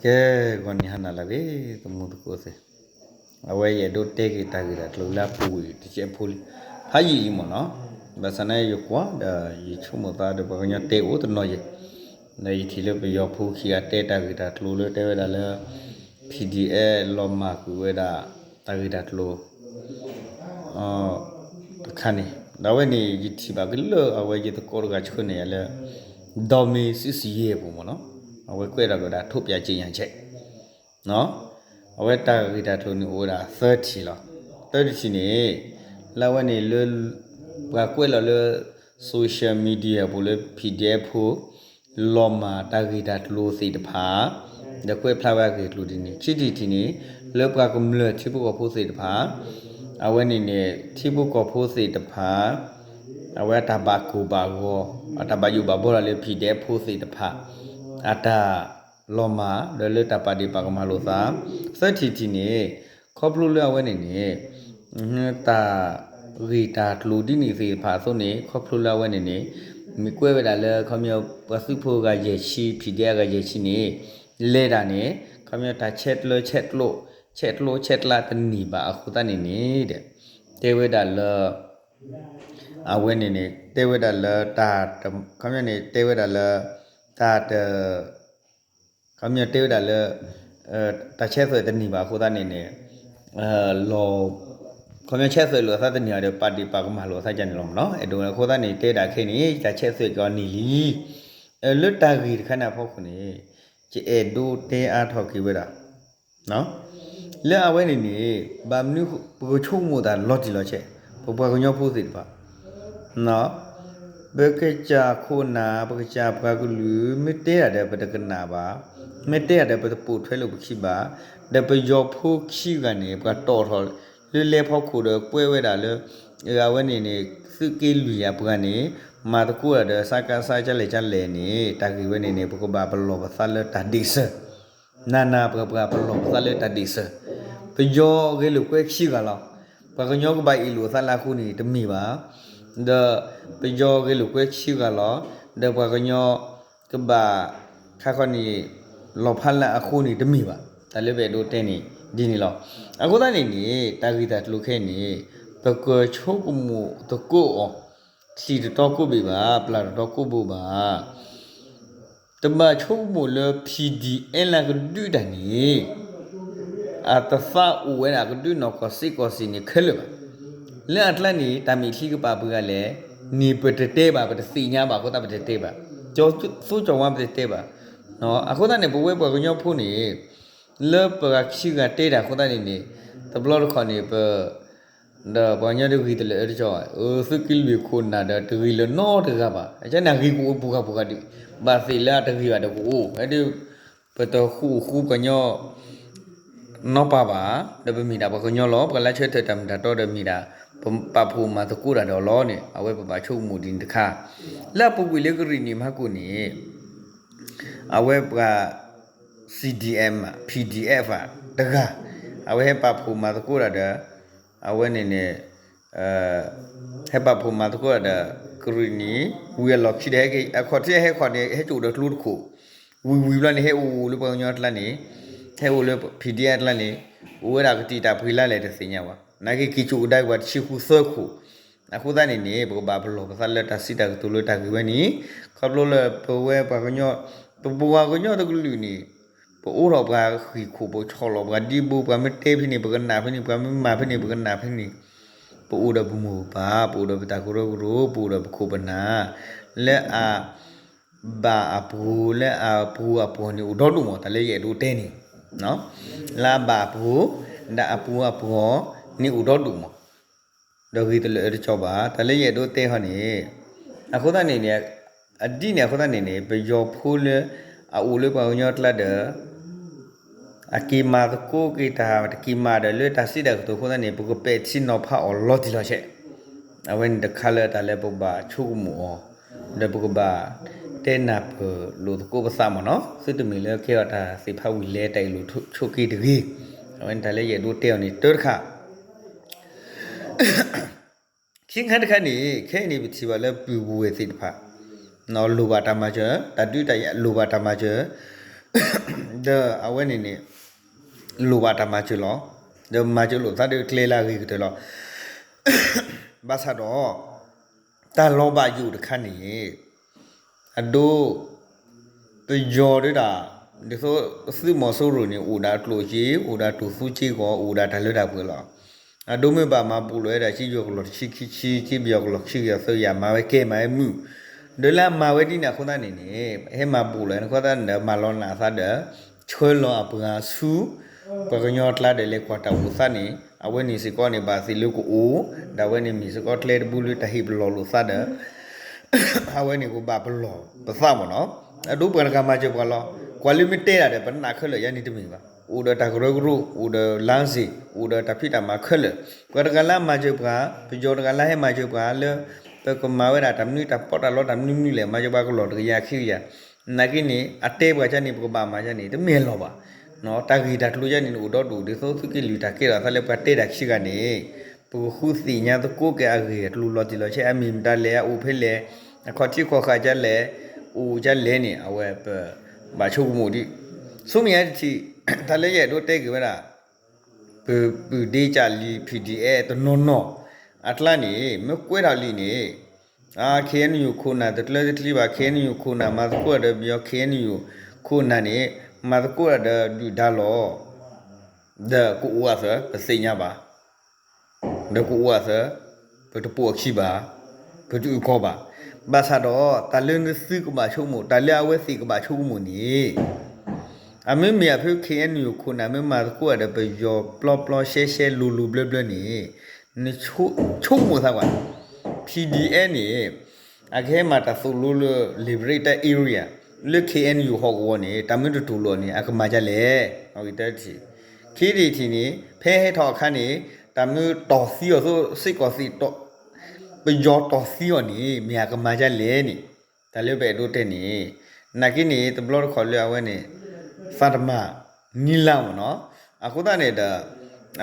ကဲ ဂီၤနံၤဟါနၤလၢအဂ့ၤ သမူသကိးသ့ၣ်, အဝဲယအဲၣ်ဒိးတဲက့ၤတၢ်ဂ့ၢ်တၢ်ကျိၤလၢအပူၤကွံာ်တစဲးဖိလံ, ဖးယံာ်လံမ့ၢ်နီၤ, ဘၣ်ဆၣ်န့ၣ်ယကွၢ်ဒီး ယဆိကမိၣ်သးဒီးပှၤကညီတဲအိၣ်တနီၤယဲၢ်, ဒီးယထံၣ်လၢပယီၤဖိခံဂၤတဲတၢ်ဂ့ၢ်တၢ်ကျိၤလၢတဲဝဲဒၣ်လၢ PDF လီၤမၢ်ကွံာ်ဝဲဒၣ် တၢ်ဂ့ၢ်တၢ်ကျိၤ တခါန့ၣ်, ဒီးအဝဲန့ၣ် ယထံၣ်ဘၣ်ကလၢအဝဲယသကိးတဂၤဆှၢန့ၢ်ယၤလၢ ဒီမ့ၤစုစံယဲၢ်ပူၤမ့ၢ်နီၤ, အဝဲကွဲးဒၣ်ကဒီး ထုတ်ပြန်ကြေညာချက် အဝဲတၢ်ဂ့ၢ်တၢ်ကျိၤန့ၣ်အိၣ်ဝဲဒၣ်သၢထံၣ်လီၤ. သၢထံၣ်န့ၣ် လၢအဝဲန့ၣ်လၢ ပှၤကွဲးလီၤလၢ social media ပူၤလၢ PDF ဖိ လီၤမၢ်တၢ်ဂ့ၢ်တၢ်ကျိၤသ့ၣ်တဖၣ်, ဒီးကွဲးဖျါဝဲအဂ့ၢ်အကျိၤဒ်န့ၣ်, ခံထံၣ်တထံၣ်န့ၣ် လၢပှၤကမျၢၢ်ထံဖိကီၢ်ဖိသ့ၣ်တဖၣ် အဝဲန့ၣ်န့ၣ် ထံဖိကီၢ်ဖိသ့ၣ်တဖၣ် အဝဲအတၢ်ဘၣ်ကိၢ်ဘၣ်ဂီၤ အတၢ်ဘၣ်ယိၣ်ဘၣ်ဘှီလီၤလၢ PDF ဖိသ့ၣ်တဖၣ် အတၢ်လီၤမၢ် ဒီးလၢတၢ်ပာ်ဒ့ၣ်ပာ်ကမၣ်လိာ်သး, သၢထံၣ်တထံၣ်န့ၣ် ခီဖျိလၢအဝဲန့ၣ်န့ၣ် တၢ်ဂ့ၢ်တၢ်ကျိၤဒ်န့ၣ်သ့ၣ်တဖၣ်အသိးန့ၣ် ခီဖျိလၢအဝဲန့ၣ်န့ၣ် မ့ၢ်ကွဲးဝဲဒၣ်လၢ ခီပညီ ပှၤသုးဖိဂၤယဲၢ်ဆံ PDF ဂၤယဲၢ်ဆံန့ၣ် လဲၤတၢ်န့ၣ် ခီပညီတၢ်ဆဲးကျၢဆဲးကျိး ဆဲးကျိးဆဲးကျၢတန့ၢ်ဘၣ်အဃိသတးန့ၣ်န့ၣ် တဲဝဲဒၣ်လၢ အဝဲန့ၣ်န့ၣ် တဲဝဲဒၣ်လၢတၢ်တ ခီပညီန့ၣ် တဲဝဲဒၣ်လၢ တၢ်တ ခီပညီတဲဝဲဒၣ်လၢ တၢ်ဆဲးသွဲးတန့ၢ်ဘၣ်အဃိသတးန့ၣ်န့ၣ် လီၤ ခီပညီဆဲးသွဲးလိာ်အသးတန့ၢ်ဘၣ်ဒီး ပာ်ဒ့ၣ်ပာ်ကမၣ်လိာ်အသးဒ်န့ၣ်လီၤမ့ၢ်နီၤ. အဲၣ်ဒိးအဃိသတးန့ၣ် တဲဒၣ်ခဲအံၤန့ၣ် တၢ်ဆဲးသွဲးကီးန့ၢ်လံ လၢတၢ်ဂ့ၢ်တခါန့ၣ်အဖီခိၣ်န့ၣ် ယအဲၣ်ဒိးတဲအါထီၣ်က့ၤဝဲဒၣ် လၢအဝဲန့ၣ်န့ၣ် ဘၣ်မနုၤ ပကဆိကမိၣ်တၢ်လီၤတံၢ်လီၤဆဲး, ပပှၤကညီဖိသ့ၣ်တဖၣ် ပကစၢ်ခိၣ်နၢ် ပကစၢ်ပှၤကလုာ် မ့ၢ်တဲတၢ်ဒီးပတကနၣ်ဘၣ်, မ့ၢ်တဲတၢ်ဒီးပတပိာ်ထွဲလိာ်ပခံဘၣ်, ဒီးပယီၤဖိခံဂၤန့ၣ် ပှၤတီၣ်ထီၣ်လၢလဲဖီခိၣ်ဒီးကွဲးဝဲဒၣ်လၢ အဝဲန့ၣ်န့ၣ် သုးက့လွံၢ်အပှၤန့ၣ် မၤသကိးတၢ်ဒီး စကစ ကလဲၣ်ကလဲၣ်န့ၣ် တၢ်ဂ့ၢ်ဝဲန့ၣ်န့ၣ် ပကဘၣ်ပလီၢ်ပသးလၢတၢ်ဒ့ၣ်စၢၤ နၤနၤပှၤပှၤပလီၢ်ပသးလၢတၢ်ဒ့ၣ်စၢၤ, ပယီၤဂဲၤလိာ်ကွဲခံဂၤလီၤ. ပှၤကညီကဘၣ်အ့ၣ်လိာ်အသးလၢအဃိန့ၣ်တမ့ၢ်ဘၣ်, ဒီးပယီၤဂဲၤလိာ်ကွဲခံဂၤလီၤ. ဒီးပှၤကညီကဘၣ်ခါခီန့ၣ် လီၤဖးလၢအဃိန့ၣ်တမ့ၢ်ဘၣ်. တၢ်လၢပအဲၣ်ဒိးတဲန့ၣ်ဒ်န့ၣ်လီၤ. အဃိသတးန့ၣ်န့ၣ် တၢ်ဂ့ၢ်တၢ်ကျိၤခဲအံၤန့ၣ် ပကဆိကမိၣ်သကိးအီၤ ထံၣ်တတီကိးဘ့ၣ်ဘၣ်, ပျၢ်တတီကိးဘိဘၣ်. တဘၣ်ဆိကမိၣ်လၢ PDF လၢကဒုးတၢ်န့ၣ် အတသးအိၣ်ဝဲဒၣ်ကဒုးနီၢ်ကီၢ်စ့ၢ်ကီးစ့ၢ်န့ၣ်ခဲလၢာ်ဘၣ်. လၢအကျါန့ၣ် တၢ်မဲာ်ချံကပာ်ပှၤဂၤလဲၣ်န့ၣ် ပတတဲဘၣ်, ပတသ့ၣ်ညါဘၣ်အဃိသတးပတတဲဘၣ်. ကၠီသိကၠီဝါပတတဲဘၣ်. အဃိသတးန့ၣ် ပဝဲပှၤကညီဖိန့ၣ် လၢပှၤခံဂၤတဲတၢ်အဃိသတးန့ၣ်န့ၣ် တဘျီတခီၣ်န့ၣ် ပ ဒီးပှၤကညီတဂ့ၤတလၢာ်အၢတကီဘၣ်, သုးက့လွံၢ်ခိၣ်နၢ်ဒီးတဂ့ၤလၢၤနီတဂၤဘၣ်. အကန့ၣ်အဂ့ၤကအိၣ်ပူၤဂၤပူၤဂၤဒံး, ဘၣ်သ့ၣ်လၢအတဂ့ၤဘၣ်ဒီးကအိၣ်, ဒ် ပတဃူအိၣ်ဃူပှၤကညီနီတပၢ်ဘၣ်, ဒီးပမ့ၢ်ဒၣ်ပှၤကညီလီၤ. ပှၤလၢဆၢထၢၣ်တၢ်မ့ၢ်တၢ်တီဒီးမ့ၢ်ဒၣ် ပပာ်ဖှိၣ်မၤသကိးတၢ်ဒီးအီၤလီၤန့ၣ် အဝဲပဘၣ်ဆိကမိၣ်ဒ်န့ၣ်တခါ. လၢအပူၤကွံာ်လၢကရံၣ်နံၣ်မၤကိၣ်န့ၣ် အဝဲပှၤ CDM ဧါ PDF ဧါ တဂၤ, အဝဲဟဲပာ်ဖှိၣ်မၤသကိးတၢ်ဒီး အဝဲန့ၣ်န့ၣ် ဟဲပာ်ဖှိၣ်မၤသကိးတၢ်ဒီး ကရံၣ်နံၣ် ဝံၤအလီၢ်ခံဒီး အခီၣ်ထံးဟဲခီၣ်န့ၣ် ဟဲစိာ်ဒီးကျိတခိၣ်, ဝံၤဝံၤဘျီန့ၣ် ဟဲအိၣ်လၢပှၤကညီအကျါန့ၣ်, ဟဲအိၣ်လၢ PDF အကျါန့ၣ်, အိၣ်ဝဲဒၣ်ကတံာ်တၢ်ဖှံလါလဲၣ်တသ့ၣ်ညါဘၣ်. နာ်က့က့ၤစိာ်ကဒါက့ၤပှၤတဆံဃုသၢခိၣ်, အဃိသတးန့ၣ်န့ၣ် ပကဘၣ်ပလီၢ်ပသးလၢတၢ်စံးတၢ်ကတိၤလၢတၢ်ဂ့ၢ်ဝဲန့ၣ်, ခီဖျိလၢပဝဲပှၤကညီ, ပပှၤကညီတကလုာ်န့ၣ် ပအိးထီၣ်ပှၤဟံၣ်ခိၣ် ပဆီၣ်လီၤပှၤဒ့ဘိ, ပှၤမ့ၢ်တဲဖဲန့ၣ် ပကနၣ်ဖဲန့ၣ်, ပှၤမ့ၢ်မၤဖဲန့ၣ် ပကနၣ်ဖဲန့ၣ်, ပအိၣ်ဒီးပမိၢ်ပပၢ်, ပအိၣ်ဒီးပတၢ်ကရၢကရိ, ပအိၣ်ဒီးပခိၣ်ပနၢ်, လၢအဘၣ်အပူၤ, လၢအပူၤအပှီၢ်န့ၣ်အိၣ်ဒီဒူၣ်မး, တၢ်လၢယအဲၣ်ဒိးတဲန့ၣ်, လၢအဘၣ်အပူၤ, ဒီးအပူၤအပှီၢ်န့ၣ်အိၣ်ဒီဒူၣ်မး ဒီးဂ့ၤတလၢာ်အၢတကီဘၣ်, တၢ်လၢယအဲၣ်ဒိးတဲဟီန့ၣ်, အဃိသတးန့ၣ်န့ၣ်, အဒ်န့ၣ်အဃိသတးန့ၣ်န့ၣ် ပယီၤဖိလၢ အအိၣ်လၢပှၤကညီကျါဒီး အက့ၤမၤသကိးက့ၤတၢ် တက့ၤမၤဒီးလၢတၢ်စံးတၢ်ကတိၤအဃိသတးန့ၣ် ပကပဲာ်ထံနီၤဖးအီၤလီၤတံၢ်လီၤဆဲး, အဝဲန့ၣ်တခါလၢတၢ်လၢပကဘၣ်ဆိကမိၣ်အီၤ, ဒီးပကဘၣ်တဲနၢ်ပၢၢ်လိာ်သကိးပသးမ့ၢ်နီၤ, သုတမ့ၢ်လၢကဲထီၣ်တၢ်သ့ၣ်ဖးဝံၤလဲၤတၢ်အ့ၣ်လိာ်ဆိးက့တဂ့ၤ, အဝဲန့ၣ်တၢ်လၢယအဲၣ်ဒိးတဲအီၤန့ၣ်တၢတခါ ခံခါတခါန့ၣ် ခဲအံၤန့ၣ် ပထံၣ်ဘၣ်လၢပုၢ်ဝဲၢ်သ့ၣ်တဖၣ် လိၣ်ဘၣ်တၢ်မၤစၢၤ, တၢ်ဒုးတၢ်ယၤလိၣ်ဘၣ်တၢ်မၤစၢၤ, ဒီးအဝဲန့ၣ်န့ၣ် လိၣ်ဘၣ်တၢ်မၤစၢၤလီၤ. ဒီးမၤစၢၤလိာ်သးဒီးကျဲလၢအဂ့ၤကတၢၢ်လီၤ. ဘၣ်ဆၣ်ဒီး တၢ်လီၤဘၣ်ယိၣ်တခါန့ၣ် အဒိ ပယီၤဒၣ် ဒ်သိးသုးမီၤစိရိၤန့ၣ် အိၣ်ဒီးကျိၣ်စ့ အိၣ်ဒီးတူၢ်သူစ့ဂီၤ အိၣ်ဒီးတၢ်လၢတၢ်ပှဲၤလီၤ. အဒိမ့ၢ်ဘၣ်မၤဘူးလီၤဝဲဒၣ် စ့ယိၤကလီၢ်တဆံခံဆံ စ့ပယီၤကလီၢ်ခံကယၤသၢယၤ မၤဝဲကဲမၤဝဲမုာ်, ဒီးလၢအမၤဝဲဒ်န့ၣ်အဃိသတးန့ၣ်န့ၣ် ဟဲမၤဘူးလီၤန့ၣ်အဃိသတးန့ၣ်ဒီး မၤလီၤနးအသးဒီး ဆှၢလီၤအပှၤဆူ ပှၤကညီကျါဒီးလဲၤကွၢ်တၢ်အိၣ်သးန့ၣ် အဝဲန့ၣ်စ့ၢ်ကီးန့ၣ် ဘၣ်သ့ၣ်လၢကအိၣ်, ဒီးအဝဲန့ၣ်မ့ၢ်စ့ၢ်ကီးကျဲတဘိလၢတၢ်ဟ့ၣ်ပလီၢ်လိာ်သးဒီး အဝဲန့ၣ်ကဘၣ်ပလီၢ်ပသးမ့ၢ်နီၤ. အဒိပှၤတဂၤမၤစၢၤပှၤလီၤ. ကွၢ်လၢမ့ၢ်တဲဒၣ်ဒီး ပနာ်ခဲလၢာ်ယါန့ၣ်တမ့ၢ်ဘၣ်. အိၣ်ဒီးတၢ်ကရၢကရိ, အိၣ်ဒီးလါစ့ၢ်, အိၣ်ဒီးတၢ်ဖံးတၢ်မၤခဲလၢာ်. ပှၤတဂၤလၢအမၤစၢၤပှၤ, ပယီၤတဂၤလၢဟဲမၤစၢၤပှၤလၢ ပကမၤဝဲဒၣ်တၢ်မနုၤတၢ်ပီးတၢ်လီတၢ်မနုၤမနုၤလဲၣ်, မၤစၢၤပှၤကလီၢ်တကယၤခံကယၤ နာ်က့န့ၣ် အတဲပှၤကန့ၣ် ပကဘၣ်မၤကန့ၣ် တမ့ၢ်အလီၢ်ဘၣ်. တၢ်ဂ့ၢ်တၢ်ကျိၤယါန့ၣ် အိၣ်ဒီဒူၣ် ဒ်သိးသုးက့လွံၢ်တၢ်ကဲထီၣ်သးလၢပှၤတဲတၢ်ခံဂၤန့ၣ် ပကဃုသ့ၣ်ညါသကိးက့ၤအဂ့ၢ်အကျိၤလီၤတံၢ်လီၤဆဲး အမ့ၢ်မတၤလဲၣ် အအိၣ်ဖဲလဲၣ်, အခီၣ်ထံးခီၣ်ဃာ်ကလဲၣ်, အိၣ်ကလဲၣ်န့ၣ် အဝဲပဘၣ်ဆိကမိၣ်ဒံး. ဆူမဲာ်ညါတထံၣ် တၢ်လၢယအဲၣ်ဒိးတဲက့ၤဝဲဒၣ် ပပုၢ်ဒ့ကၢ်လံၤ PDF တနီၤနီၤ အကျါန့ၣ် မ့ၢ်ကွဲးထီၣ်လံန့ၣ် KNU ခိၣ်နၢ်တကျၢတကျံဘၣ်, KNU ခိၣ်နၢ်မၤသကိးဒီးပယီၤ KNU ခိၣ်နၢ်န့ၣ် မၤသကိးဒီးဒုၣ်ဒါလီၤ. ဒီးကအိၣ်အသး ပသ့ၣ်ညါဘၣ်. ဒီးကအိၣ်အသး ပတပိာ်အခံဘၣ်, ပတအုၣ်ကီၤဘၣ်. ဘၣ်ဆၣ်ဒီး တၢ်လၢနသုကဘၣ်ဆိကမိၣ်, တၢ်လၢအဝဲသ့ၣ်ကဘၣ်ဆိကမိၣ်န့ၣ် အမ့မ့ၢ်အဖု KNU ခိၣ်နၢ်မ့ၢ်မၤသကိးဒီးပယီၤပျီပျီရှဲရှဲလိၤလိၤဘျၢဘျၢန့ၣ် နဆိကမိၣ်သးကွၢ်, PDF န့ၣ် အကဟဲမၤတၢ်သိၣ်လိလၢ liberated area လၢ KNU ဟီၣ်ကဝီၤန့ၣ် တၢ်မ့ၢ်တတူၢ်လိာ်န့ၣ် အကမၤဒ်လဲၣ်. ခံထံၣ်တထံၣ်န့ၣ် ဖဲဟဲထီၣ်အခါန့ၣ် တၢ်မ့ၢ်တီၢ်သံအီၤသိးစ့ၢ်ကီးသ့ၣ်တီ ပယီၤတီၢ်သံအီၤန့ၣ် မ့ၢ်အကမၤဒ်လဲၣ်န့ၣ် တၢ်လၢပအဲၣ်ဒိးတဲန့ၣ် နာ်က့န့ၣ် တဘျီတခီၣ်လၢအဝဲန့ၣ် သးတမၤနံၤလါမ့ၢ်နီၤ. အဃိသတးန့ၣ်ဒီး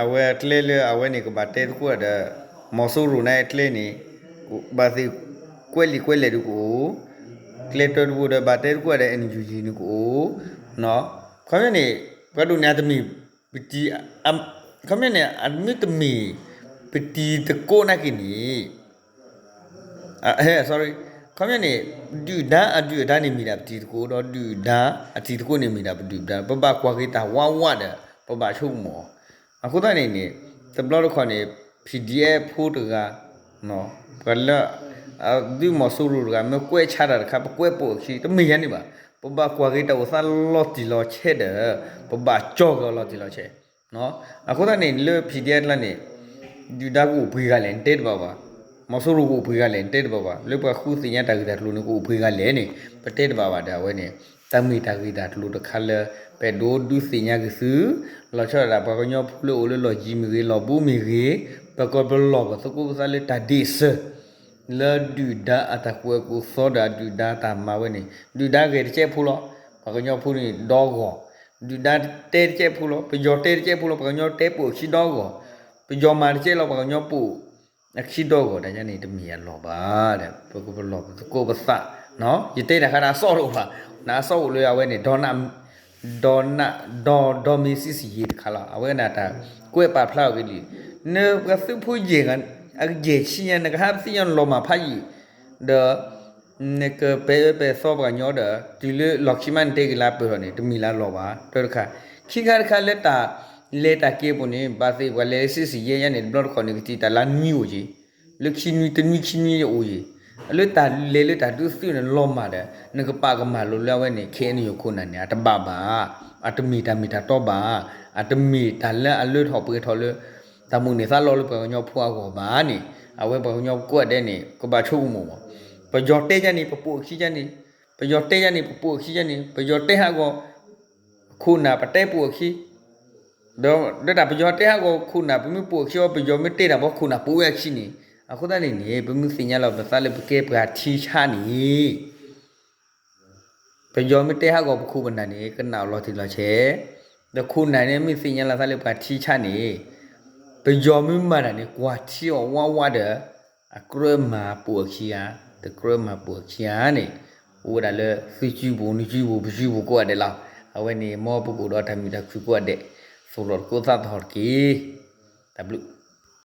အဝဲကျဲလၢအဝဲန့ၣ်ကဘၣ်တဲသကိးဒီး မီၤစိရိၤန့ၣ်ကျဲန့ၣ် ဘၣ်သ့ၣ်ကွဲးလံာ်ကွဲးလဲၢ်ဒုးကအိၣ်, ကျဲတၢတဘိဒီးဘၣ်တဲသကိးဒီး NUG န့ၣ်ကအိၣ်, ခီပညီန့ၣ် ပှၤဒိၣ်န့ၣ်အတမ့ၢ် ပတံၤ ခီပညီန့ၣ် အမ့ၢ်တမ့ၢ် ပတံၤသကိးနာ်က့န့ၣ် sorry ခီပညီန့ၣ် ဒုၣ်ဒါအဒုၣ်အဒါန့ၣ်မ့ၢ်ဒၣ်ပတံၤသကိး ဒီးဒုၣ်ဒါအတံၤသကိးန့ၣ်မ့ၢ်ဒၣ်ပဒုၣ်ဒါ ပဘၣ်ကွၢ်က့ၤတၢ်ဝးဝးဒီး ပဘၣ်ဆိကမိၣ်အီၤ. အဃိသတးန့ၣ်န့ၣ် တဘျီတခီၣ်န့ၣ် PDF ဖိတဂၤ ပှၤလၢ ဒုးမီၤစိရိၤတဂၤ မ့ၢ်ကွဲးဆါတၢ်တခါ ပကွဲးပိာ်အခံ တမ့ၢ်ယါန့ၣ်ဘၣ်. ပဘၣ်ကွၢ်က့ၤတၢ်အိၣ်သးလီၤတံၢ်လီၤဆဲးဒီး ပဘၣ်ကၠီက့ၤအီၤလီၤတံၢ်လီၤဆဲး. အဃိသတးန့ၣ် လၢ PDF အကျါန့ၣ် ဒုၣ်ဒါကအိၣ်ပှဲၤဂၤလဲၣ် နတဲတဘၣ်ဘၣ်. မီၤစိရိၤကအိၣ်ပှဲၤဂၤလဲၣ် နတဲတဘၣ်ဘၣ်. လၢပှၤဃုသ့ၣ်ညါတၢ်ဂ့ၢ်တၢ်ကျိၤန့ၣ် ကအိၣ်ပှဲၤဂၤလဲၣ်န့ၣ် ပတဲတဘၣ်ဘၣ်ဒီးအဝဲန့ၣ် တၢ်မ့ၢ်တၢ်ဂ့ၢ်တၢ်ကျိၤတခါလၢ ပအဲၣ်ဒိးဒုးသ့ၣ်ညါက့ၤသု လီၤဆီဒၣ်တၢ် ပှၤကညီဖိလၢအိၣ်လၢလီၢ်ယံၤမ့ၢ်ဂ့ၤ လီၢ်ဘူးမ့ၢ်ဂ့ၤ ပကပလီၢ်ပသကိးပသးလၢတၢ်ဒ့ၣ်စၢၤ လၢဒုၣ်ဒါအတၢ်ကွဲးကူၣ်သီဒီးဒုၣ်ဒါတၢ်မၤဝဲန့ၣ် ဒုၣ်ဒါဂဲၤတကဲးဖိလီၤ. ပှၤကညီဖိန့ၣ်ဒီဂီၢ်, ဒုၣ်ဒါတဲတကဲးဖိလီၤ. ပယီၤတဲတကဲးဖိလီၤ. ပှၤကညီတဲပိာ်အခံဒီဂီၢ်, ပယီၤမၤတကဲးလီၤ. ပှၤကညီပိာ်အခံဒီဂီၢ် တၢ်ယါန့ၣ်တမ့ၢ်အလီၢ်ဘၣ်ဒီး ပကပလီၢ်ပသကိးပသး, ယတဲတၢ်ခါန့ၣ်အစီၣ်တအိၣ်ဘၣ်, န့ၣ်အစီၣ်အိၣ်လၢအဝဲန့ၣ် ဒီနၢ် ဒီနၢ် ဒီ ဒီမ့ၢ်စံးစံးယ့ၤတခါလီၤ. အဝဲန့ၣ်တၢ်ကွဲးပာ်ဖျါအီၤက့ၤလံ. နပှၤသုးဖိယဲၢ်ဂၤ အကယဲၢ်ဆံညါ နကဟးပသ့ၣ်ညါနလီၤမၢ်ဖးယံာ်, ဒီး နကပဲာ်အၢပဲာ်သီပှၤကညီဒီး တုၤလၢလီၢ်ခံမးနတဲက့ၤလၢပၢၢ်ထီၣ်န့ၣ် တမ့ၢ်လၢအလီၢ်ဘၣ် တၢ်တခါ. ခံခါတခါလၢတၢ်လဲၤတၢ်က့ၤအပူၤန့ၣ် ဘၣ်သ့ၣ်ပှၤလဲၤလၢစံးစံးယဲၢ်ယဲၢ်န့ၣ် တဘျီတခီၣ်န့ၣ် ကတံာ်တၢ်လၢနွံအိၣ်က့ၤ လၢခံနွံတနွံခံနွံအိၣ်ယံၤ, လၢတၢ်လဲၤလၢတၢ်ဒုးသုးန့ၣ်လီၤမၢ်ဒီး နကပာ်ကမၣ်လိာ်လၢအဝဲန့ၣ် ခဲအံၤနယိၤခိၣ်နၢ်န့ၣ် အတဘၣ်ဘၣ်, အတမ့ၢ်တၢ်မ့ၢ်တၢ်တီဘၣ်, အတမ့ၢ်တၢ်လၢအလၢထီၣ်ပှဲၤထီၣ်လၢ တၢ်မိၣ်န့ၢ်သးလီလၢပှၤကညီဖိအဂီၢ်ဘၣ်န့ၣ် အဝဲပှၤကညီကိးဂၤဒဲးန့ၣ် ကဘၣ်ဆိကမိၣ်မး, ပယီၤတဲယါန့ၣ် ပပိာ်အခံယါန့ၣ်, ပယီၤတဲယါန့ၣ် ပပိာ်အခံယါန့ၣ်, ပယီၤတဲဟးဂီၤ ခိၣ်နၢ်ပတဲပိာ်အခံ, ဒီးဒ်တၢ်ပယီၤတဲဟးဂီၤခိၣ်နၢ် ပမ့ၢ်ပိာ်အခံအီၤ ပယီၤမ့ၢ်တဲတၢ်ဘီခိၣ်နၢ်ပိာ်ဝဲအခံန့ၣ်, အဃိသတးန့ၣ်န့ၣ် ပမ့ၢ်သ့ၣ်ညါလီၤပသးလၢပကဲပှၤထံဆါန့ၣ် ပယီၤမ့ၢ်တဲဟးဂီၤပခိၣ်ပနၢ်န့ၣ် ကနၣ်အီၤလီၤတံၢ်လီၤဆဲး, ဒီးခိၣ်နၢ်န့ၣ်မ့ၢ်သ့ၣ်ညါလီၤသးလၢပှၤထံဆါန့ၣ် ပယီၤမ့ၢ်မၤတၢ်န့ၣ် ကွၢ်ထံအီၤဝးဝးဒီး အကြၢးမၤပိာ်အခံဧါ, တကြၢးမၤပိာ်အခံဧါန့ၣ် အိၣ်ဝဲဒၣ်လၢသုစုပူၤ နစုပူၤ ပစုပူၤကိးဂၤဒဲးလီၤ. အဝဲန့ၣ်မ်ပကအိၣ်ဒီးတၢ်မုာ်တၢ်ခုၣ်ကိးဂၤဒဲး, သူၣ်လီၤသကိးသးထီၣ်တက့ၢ်. တၢ်ဘျုး.